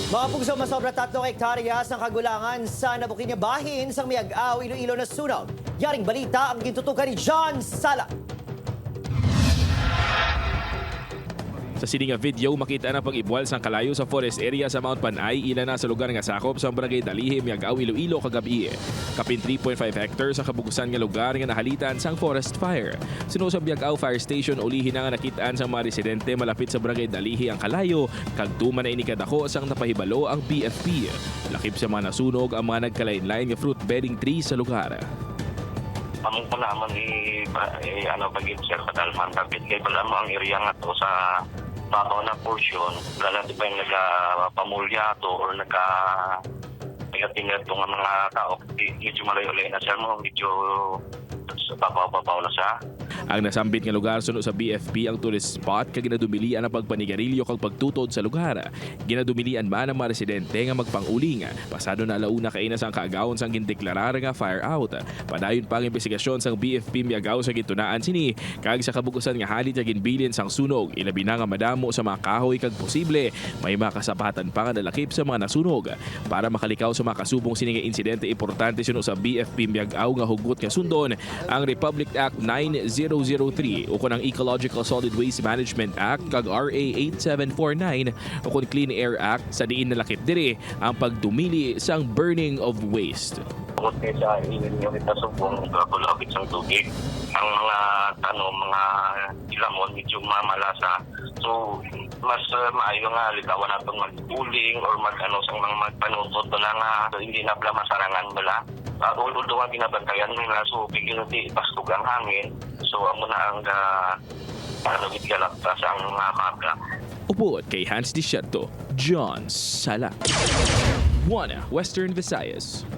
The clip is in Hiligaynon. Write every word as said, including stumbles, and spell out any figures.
Mga pugso, masobra tatlo ka hektarya sang kagulangan sa nabukid nga bahin sang Miag-ao, Iloilo nasunog. Yaring balita ang gintutukan ni John Sala. Sa sini nga video, makita ang pag-ibwal sang kalayo sa forest area sa Mount Panay, ila na sa lugar nga sakop sang Barangay Dalihi, Miag-ao, Iloilo, kagab-i. Kapin three point five hectares ang kabugusan nga lugar nga nahalitan sang forest fire. Suno sa Miag-ao Fire Station, ulihi na nga nakit-an sang mga residente malapit sa Barangay Dalihi ang kalayo, kag tuman na ini kadako sang napahibalo ang B F P. Lakip sa mga nasunog ang mga nagkalain-lain nga fruit-bearing trees sa lugar. Amo ko naman i-, pa-, i-, ano, pag-observe sa dalman, kapit kay wala mo ang area nga to sa babaw na portion, wala na di ba yung nagapamulya to or naga-, nagatingad to nga mga tao. Di, medyo malayo-layo na siya mo, medyo sa babaw-babaw na siya. Ang nasambit nga lugar suno sa B F P ang tourist spot, kag ginadumilian ang pagpanigarilyo kag pagtutod sa lugar. Ginadumilian man ang mga residente nga magpang-uling. Pasado na ala una kaina sang kaagahon sang gindeklarar nga fire out. Padayon pa ang imbestigasyon sang B F P Miag-ao sa gintunaan sini, kag sa kabugusan nga halit nga ginbilin sang sunog, ilabi na nga madamo sa mga kahoy kag posible may mga kasapatan pa nga nalakip sa mga nasunog. Para makalikaw sa mga kasubong sini nga insidente importante suno sa B F P Miag-ao nga hugot nga sundon ang Republic Act nine zero zero three ukon ang Ecological Solid Waste Management Act kag R A eight seven four nine ukon Clean Air Act, sa diin nalakip diri ang pagdumili sang burning of waste. Bukod kay sa init nga kita subong, grabe lapit sang tubig. Ang mga tanom, mga ilamon, medyo mamalasa. So, mas, uh, maayo nga likawan naton mag-uling or mag-ano sang mga magpanutod bala nga hindi na bala masarangan bala. Uh, although nga ginabantayan nila, so bigyan natin ipastog ang hangin. So, amo na ang, uh, ano, gid galakta sa ang mga maga. Upod kay Hans Desierto, John Sala. One Western Visayas.